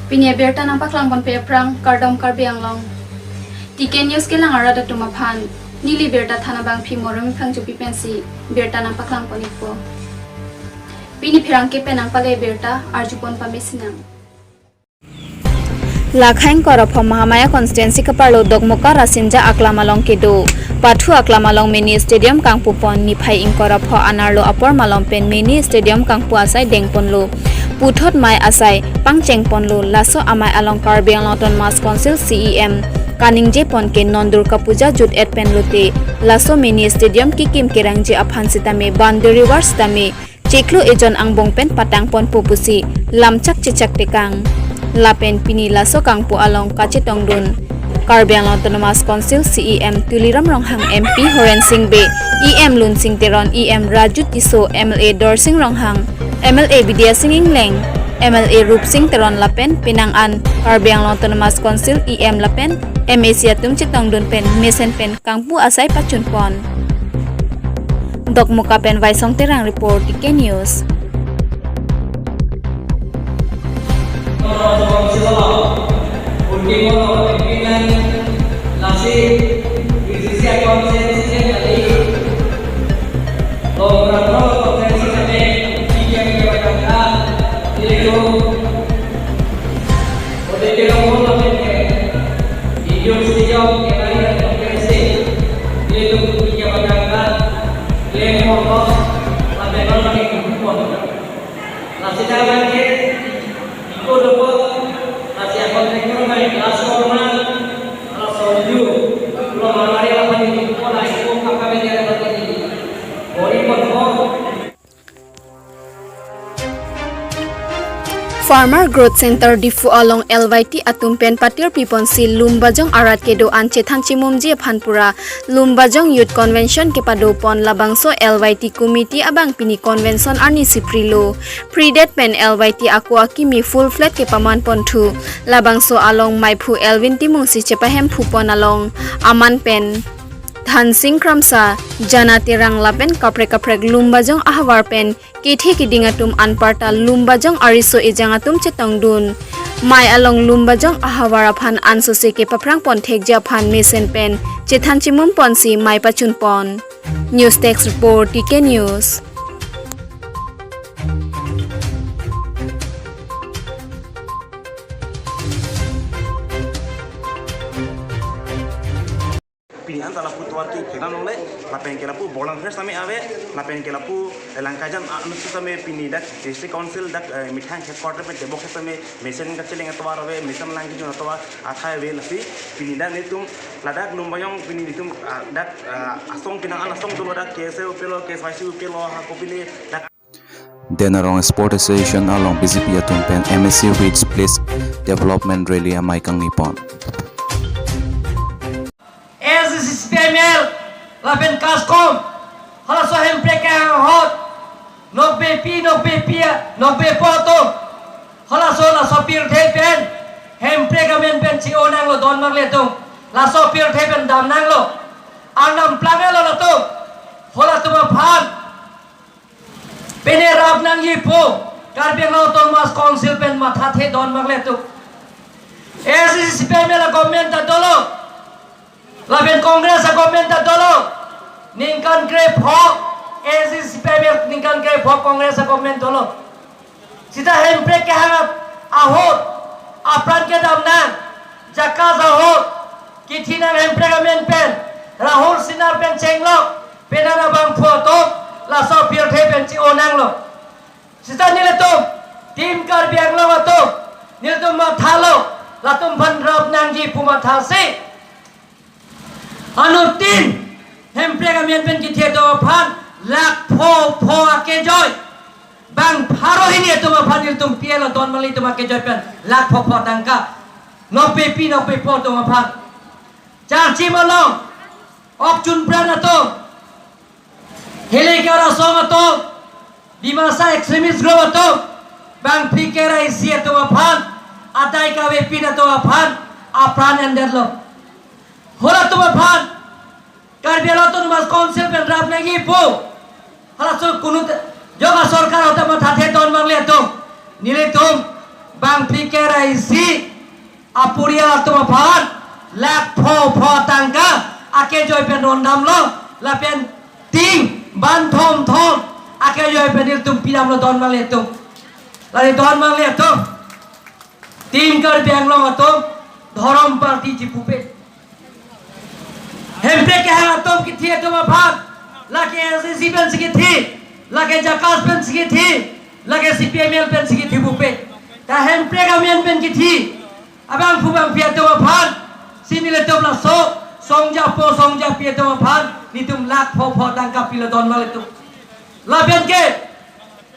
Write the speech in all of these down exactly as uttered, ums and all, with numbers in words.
Pini abirta nangpaklang ponpe aphrang, kardom Karbi Anglong. T K News kelang arat atum aphan, neli birta than abangpi Moremi Phangchopi pensi birta nangpaklang pon-ikpo. Pini pherangke pen nangpale birta arjupon pamesinang. Lakha ingkoi ra pho Mahamaya constituency keparlo Dokmoka Rasinja aklam along kedo Pathu aklam along mini stadium kangpupon. Niphai ingkoi ra pho anerlo apor malom pen mini stadium kangpu asai dengponlo. Puthot mei asai pangchengponlo. Laso amei along Karbi Anglong Autonomous Council C E M kaningjepon ke non Durga Puja jut-et pen lote laso mini stadium kekim kerangji aphan sitame boundary wall sitame chiklo ejon angbong pen patangponpo pusi lamchak chechak tekang. Lapen pini laso kangpu along kachetongdun Karbi Anglong Autonomous Council C E M Tuliram Ronghang, M P Horen Sing Bey, E M Lunsing Teron, E M Raju Tisso, M L A Dorsing Ronghang, M L A Bidya Sing Engleng, M L A Rupsing Teron lapen penang an Karbi Anglong Autonomous Council E M lapen M A C atum chetongdun pen mesen pen kangpu asai pachunpon. Dokmoka pen Vaisong Terang report, T K News. Farmer Growth Center Diphu along L Y T atum pen patir piponsi Lumbajong arat kedo-an chethan chimumji aphan pura Lumbajong Youth Convention kepadopon. Labangso L Y T committee abang pini convention arni si prilo. Pridet pen L Y T ako akimi full flag kepamanponthu. Labangso along meiphu Elvin Timung si chepahemphupon along aman pen Thansing Kramsa, Jana Terang lapen kaprek kaprek Lumbajong ahavar pen kethe keding atum anparta Lumbajong ariso ejang atum chetongdun. Mei along Lumbajong ahavar aphan ansose kepaphrangpon thekji aphan mesen pen chethan chimumponsi mei pachunpon. News Desk Report, T K News. Pini an ta lapu tovar ke kena nongle, lapen ke lapu Borlangpher sitame ave, lapen ke lapu Langkajan a-, anut sitame pini dak District Council dak, eh, methang headquarter pen tebok sitame mesen kacheleng atovar ave, mesen lang kejun atovar athai ave. Lasi pini dak netum ladak Lumbajong pini netum, ah, dak, ah, asong penang an asong dolo, dak K S A pu lo, K S Y C pu lo, ha kopine dak Denarong Sport Association along B J P atum pen M A C Rich Place Development Rally amei kangnipon. A C C C P I M L lapen KASCOM, halaso Hemprek kehang ahut, nokbepi, nokbepi, nokbepo atum, halaso, laso pirthe pen Hemprek amen pen chi-o nanglo, don marli atum, laso pirthe pen dam nanglo, arnam planglo latum, halatum aphan pine rap nangji pu Karbi Anglong Autonomous Council pen mathathe don marli atum. A C C C P I M L a-government ta dolo, lapen Congress a-government ta dolo. Ningkan krepho A C C C P I M L, ningkan krepho Congress a-government dolo. Sita Hemprek kehang ahut apran kedam nang, JACAS ahut kithi nang Hemprek amen pen, Rahul Sinha pen chenglok, penang abangphu atum laso pirthe pen chi-o nanglo. Sita nelitum Team Karbi Anglong atum, nelitum mathalo, latum aphan rap nangji pu mathasi, anuttin Hemprek amen pen kithi atum aphan lakh pho pho akejoi, bang pharo hini atum aphan nelitum P L O don marli atum akejoi pen lakh pho pho tangka, nokbepi nokbepo atum aphan. Charchi malong, ok chunpran atum, Hilai Karbi Anglong atum, Dimasa extremist group atum, bangphli kera isi atum aphan, adai kavepin atum aphan apran endetlo. Halatum aphan Karbi Anglong Autonomous Council pen rap nangji pu, halaso kunut jok asorkar ahut ta mathathe don marli atum, nelitum Bangphli kre-isi aporial atum aphan lakh pho pho tangka akejoi pen rondamlo, lapen ting ban thom thom akejoi pen ilitum pidamlo don mangle atum. Lale don mangle atum, Team Karbi Anglong atum dhorom party chipupe. Hemprek kehang atum kithi atum aphan, lake S D C pensi kithi, lake JACAS pensi kithi, lake C P M L pensi kithi pupe. Ta Hemprek amen pen kithi abangphu bangphi atum aphan si nelitum laso songjapo songjapi atum aphan nelitum lakh pho pho tangka pilo don mangle atum. Lapen ke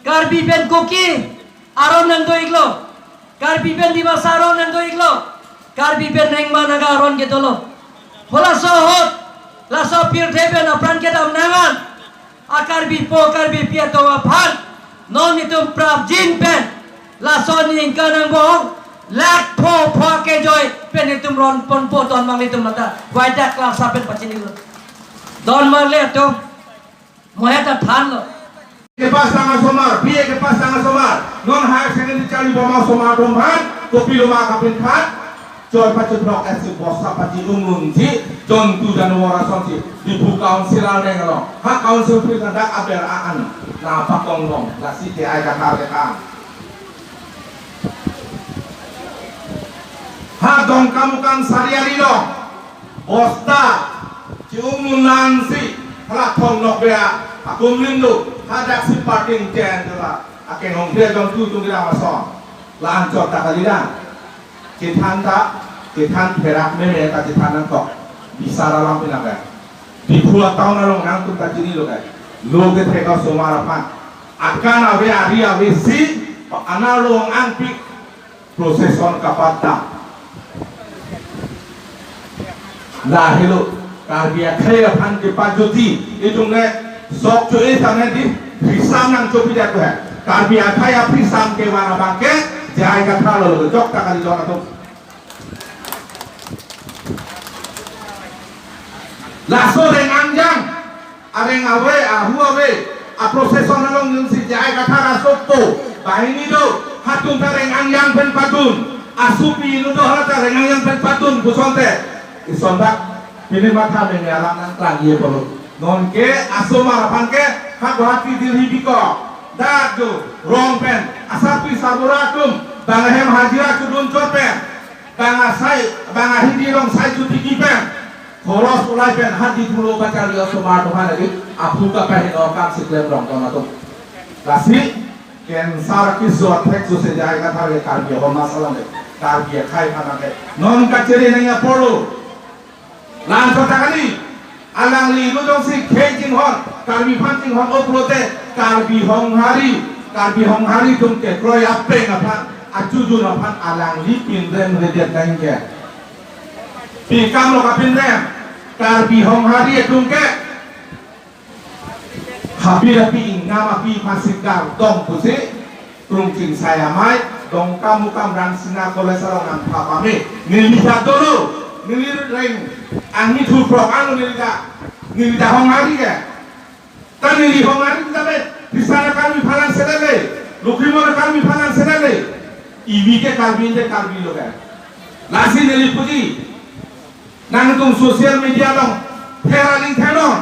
Karbi pen Kuki aron nangdo-iklo. Karbi pen Dimasa aron nangdo-iklo. Karbi pen Rengma Naga aron ke dolo. Pu laso ahut, laso pirthe pen apran kedam nang an a Karbipo Karbipi atum aphan non nelitum prapjin pen laso aningkan angbong lakh pho pho akejoi pen nelitum ron ponpo don mangle atum mata. Waida class pen pachinilo. Don mangle atum. Mohet ta thanlo. Kepasang asomar, B A kepasang asomar, non higher secondary charlibom asomar atum aphan kopilo ma kapinkhat, choi pachiphlok isi bosta pachi-ung unji, jontu janwar asonsi, Diphu council areng along, ha council fee kandak aber an, nangpakong long, lasi J I Kathar ke an. Ha Dongkamukam sariari along bosta chi-ung un nangsi, hala Thong Nokbe akum lindo, hadaksi parting chen jala akeng honghe jontu atum kedam ason. La-an chot ta kalilang. Chethan ta, chethan pherak meme ta chethan nangkok. Bisar alam pinaka. Diphu town along nangtum ta chinilo kai. Lo kethek asomar aphan akan ave, ari ave si, pa ana long angpi procession kapatdam. Lahelo Karbi akhei aphan kepajutji, itum le sok cho-e tame di, risam nangchopi det ko hai. Karbi akhei aprisam kevan abang ke, J I Kathar lo jok ta kali jok atum. Laso reng angjang, areng ave, ahu ave, a procession along jongsi J I Kathar asopo, banghini do, hatum ta reng angjang pen padun, asupi nu do hala ta reng angjang pen padun, pusonte. Ison dak, pini matha meme alam nangklang ye polo. Nonke, asomar aphan ke, ha Guwahati Delhi bikok, dak do, rong pen, asarpi sarbura atum, bang ahem hajira chudun chot pen, bang asai, bang ahidi rong sai chutiki pen, khoros ulai pen hadi pulo bachari osomar atum aphan lagi, aphu kapaheno akam si klem rong ton atum. Lasi, cancer kiso athek so se J I Kathar ke Karbi ahormu asalam ke, Karbi akhei aphan ke. Non kachere nangji apor lo. La-an chot ta kali, alangli lo jongsi khei chinghon, Karbi aphan chinghon-o pulote, Karbi Honghari, Karbi Honghari atum kekroi apeng aphan, achujun aphan alangli pinrem redet nangji ke. Pi kam lo kapinrem, Karbi Honghari atum ke, habir api, ingam api, masih kardom pusi, Krungching Sai Amei, Dongkamukam Rangsina College along nangpha pame. Neli ta dolo, neli reng angni thu prok anu neli ta, neli ta Honghari ke. Ta neli Honghari ta be, Bisar Karbi aphan lang sedele, Lokhimon Karbi aphan lang sedele. Ivi ke Karbi, inte Karbi lo ke. Lasi neli puji, nangtum social media along, pher aling thenon.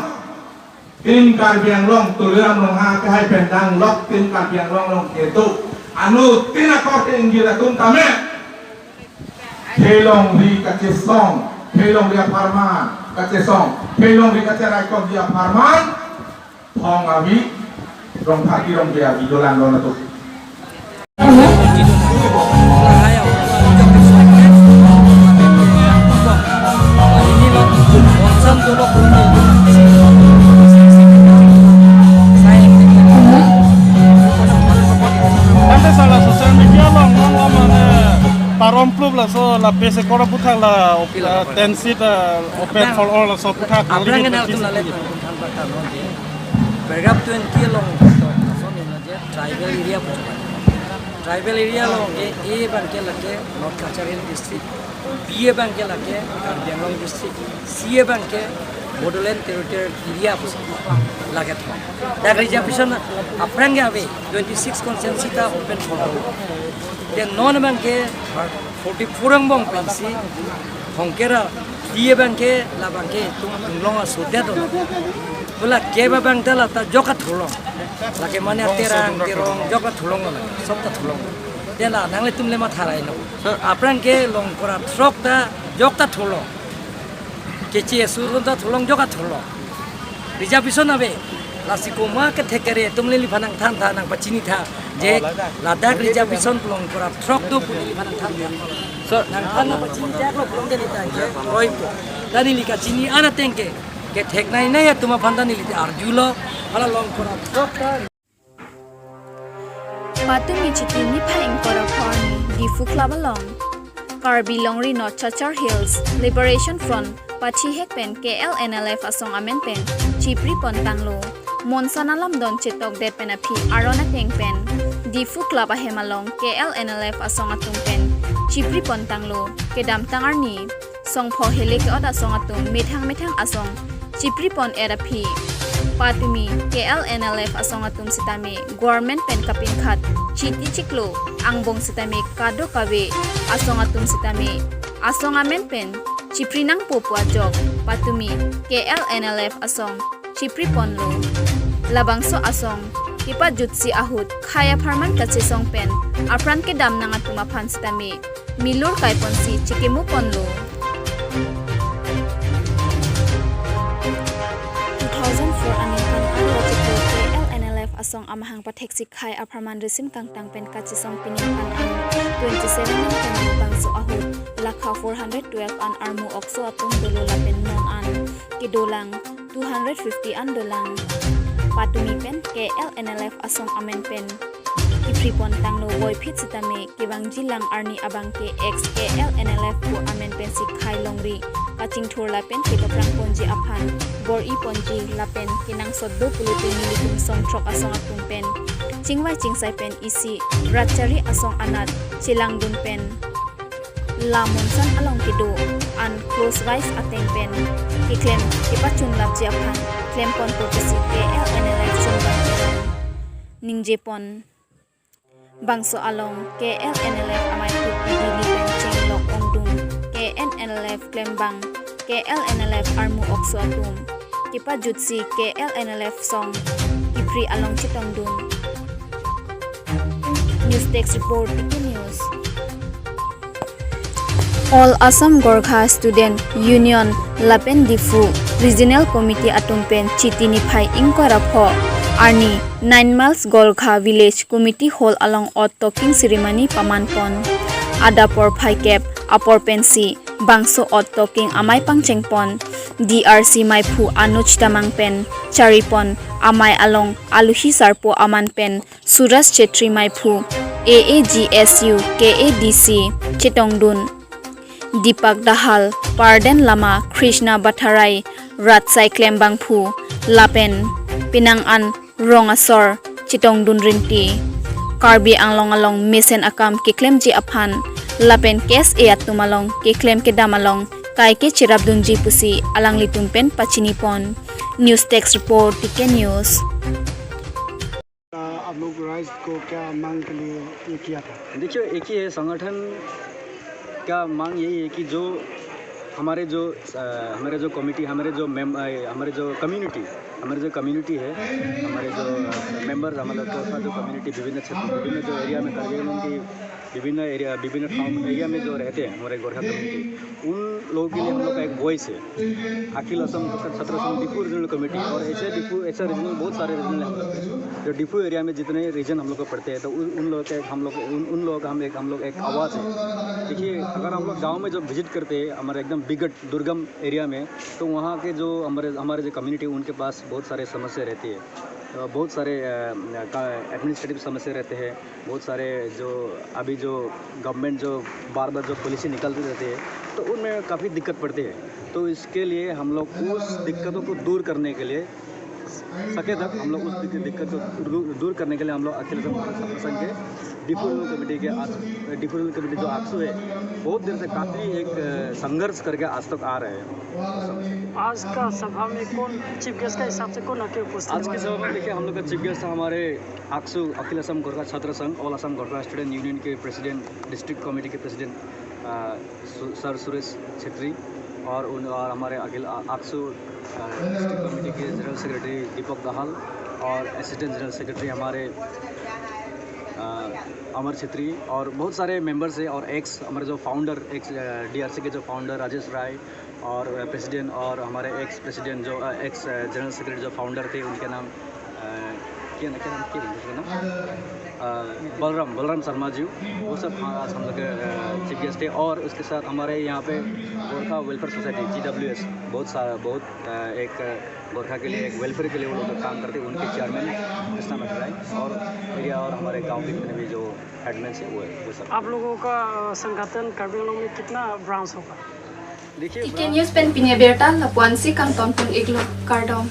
Team Karbi Anglong, Tuliram Ronghang akehai pen danglok Team Karbi Anglong along kedo. Anuttin akorte ingjir atum tame. Kelongri kachesong, kelongri apharman, kachesong, kelongri kacherai konji apharman. Thong avi, Rongphar Kirong avi dolang lon atum. Ante sala social media along, along, along, mane, parom plup laso, la base kora puthak la, eh, ten seat, eh, open for all laso puthak. Aphrang kenal tu nale. Paragraph twenty along, laso ni la je tribal area pu. Tribal area along ke, A abang ke lake North Cachar Hill District, B abang ke lake Karbi Anglong District, C abang ke Bodoland Territorial Area pu lake thom. Dak reservation aphrang ke ave, twenty-six constituency ta open for all. Te non abang ke forty-four angbong pensi hongkera, ti abang ke labang ke tum tunglong asodet do. Bula ke abang ta lata jok athulong. Lake mane Terang, Terong jok athulong lo, sob ta thulong. Te la nanglitum le matha rai lo. Aphrang ke Longkora throk ta jok ta thulong. Keche asur ta thulong jok ta thulong. Reservation ave. Lasi komat kethek kere atum neliphan nangthan tha, nangpachini tha. Je ladak reservation Longkora throk do pu neliphan nangthan tha. So nangthan nangpachini thak lo pulong ke nita je roi po. Tani lika chini ana tengke. Kethek nai nai atum aphan tani lite arjulo. Hala Longkora throk ta. Patumi Chiti niphai ingkoi ra pho arni Diphu Club along Karbi Longri North Cachar Hills Liberation Front pathihek pen K L N L F asong amen pen chipri pon tanglo. Monsan alamdon chetokdet pen aphi aron ateng pen Diphu Club ahem along K L N L F asong atum pen chipri pon tanglo. Kedamtang arni songpho hele ke-ot asong atum methang methang asong chipri pon-et aphi patumi K L N L F asong atum sitame government pen kapinkhat chiti chiklo angbong sitame kadokave asong atum sitame asong amen pen chipri nangpo pu ajok patumi K L N L F asong chipri ponlo. Labangso asong kepajutsi ahut khei apharman kachesong pen apran kedam nang atum aphan sitame milur kai ponsi chekemu ponlo. Two thousand four aningkan aro achiklo K L N L F asong amahang patheksi khei apharman risim kangtang pen kachesong pining an ang twenty-seven ningkan bangso ahut lakha four hundred twelve an armu okso atum dolo lapen non an kedolang two hundred fifty an dolang. Patumi pen K L N L F asong amen pen kipri pon tanglo, boiphit sitame kevangjilang arni abang ke ex K L N L F pu amen pensi khei longri kachingthur lapen kepaprang ponji aphan bor-i ponji lapen kenangsot do pulote nelitum songthrok asong atum pen chingvai chingsai pen isi rat chari asong anat chelangdun pen la monsan along kedo an close wise ateng pen keklem kepachun lapji aphan klem ponpo pusi K L N L F chunbang ningje pon. Bangso along K L N L F amei thu pidi li pen chenglok ongdung. K L N L F klembang, K L N L F armu okso atum kepajutsi K L N L F song kipri along chetongdun. News Desk Report, T K News. All Assam Gorkha Student Union lapen Diphu Regional Committee atum pen Chiti niphai ingkoi ra pho arni nine Miles Gorkha Village Committee Hall along oath taking ceremony paman pon. Adap porphai kep apor pensi bangso oath taking amei pangcheng pon. D R C meiphu Anuj Tamang pen chari pon, amei along aluhi sarpo aman pen Suraj Chetri meiphu, A A G S U K A D C chetongdun. Deepak Dahal, Parden Lama, Krishna Batharai, Ratsai klembangphu, lapen penang an rong asor chetongdun rinti. Karbi Anglong along mesen akam keklemji aphan lapen K S A atum along keklem kedam along kaike cherapdunji pusi alanglitum pen pachini pon. News Desk Report, T K News. आप लोग राइज को क्या मांग के लिए ये किया था? देखिए, एक ही है, संगठन का मांग यही है कि जो हमारे जो, अ, हमारे जो कमेटी, हमारे जो मेम-, अ, हमारे जो कम्युनिटी, हमारे जो कम्युनिटी है, हमारे जो मेंबर्स, हमारे लोग का जो कम्युनिटी, विभिन्न क्षेत्र, विभिन्न जो एरिया में, करबी आंगलोंग की विभिन्न एरिया, विभिन्न टाउन एरिया में जो रहते हैं हमारे गोरखा कम्युनिटी, उन लोगों के लिए हम लोग का एक वॉइस है। अखिल असम छात्र संघ डिफू रीजनल कमेटी, और ऐसे डिफू, ऐसा रीजनल, बहुत सारे रीजनल हैं हम लोग के। जो डिफू एरिया में जितने रीजन हम लोग को पड़ते हैं, तो उन, उन लोगों के हम लोग, उन, उन लोगों का हम एक, हम लोग एक आवाज़ है। देखिए, अगर हम लोग गाँव में जब विजिट करते हैं, हमारे एकदम बिगट दुर्गम एरिया में, तो वहाँ के जो हमारे, हमारे जो कम्युनिटी, उनके पास बहुत सारे समस्या रहती है। अ, बहुत सारे, अ, का एडमिनिस्ट्रेटिव समस्या रहते हैं, बहुत सारे जो अभी जो गवर्नमेंट जो बार-बार जो पॉलिसी निकालती रहती है, तो उनमें काफ़ी दिक्कत पड़ती है। तो इसके लिए हम लोग उस दिक्कतों को दूर करने के लिए, सके तक हम लोग उस दिक-, दिक्कत को दू-, दूर करने के लिए हम लोग अखिल असम छात्र संघ के डिफू रूरल कमेटी के आज, डिफू रूरल कमेटी जो आक्सू है, बहुत देर से काफ़ी एक, अ, संघर्ष करके आज तक आ रहे हैं। आज का सभा में कौन, चीफ गेस्ट का हिसाब से कौन आके उपस्थित आज हुआ की है? सभा में देखिए, हम लोग का चीफ गेस्ट हमारे आक्सू अखिल असम गोरखा छात्र संघ, ऑल असम गोरखा स्टूडेंट यूनियन के प्रेसिडेंट, डिस्ट्रिक्ट कमेटी के प्रेसिडेंट, अ, सु-, सर सुरेश छेत्री और उन, और हमारे अखिल आ-, आक्सू, अ, डिस्ट्रिक्ट कमेटी के जनरल सेक्रेटरी दीपक दाहाल और असिस्टेंट जनरल सेक्रेटरी हमारे, अ, अमर छेत्री और बहुत सारे मेंबर्स हैं और एक्स, हमारे जो फाउंडर, एक्स, अ, डीआरसी के जो फाउंडर राजेश राय और, अ, प्रेसिडेंट और हमारे एक्स प्रेसिडेंट जो, अ, एक्स, अ, जनरल सेक्रेटरी जो फाउंडर थे, उनके नाम, अ, क्या ना, क्या नाम, क्या बोलते हैं उसका नाम? अ, बलराम, बलराम शर्मा जी, वो सब हाँ, आज हम लोग के, अ, चीफ गेस्ट थे। और उसके साथ हमारे यहाँ पे गोरखा वेलफेयर सोसाइटी, जीडब्ल्यूएस, बहुत सारा, बहुत, अ, एक, अ, गोरखा के लिए, एक वेलफेयर के लिए वो लोग काम करते हैं, उनके चेयरमैन कृष्णा मठराय और एरिया और हमारे गांव के जितने भी जो हेडमैन है, वो है, वो सब। आप लोगों का, अ, संगठन कार्बी आंगलोंग में कितना ब्रांच होगा? देखिए, T K News pen pini abirta lapu-ansi kangton pon-iklo, kardom.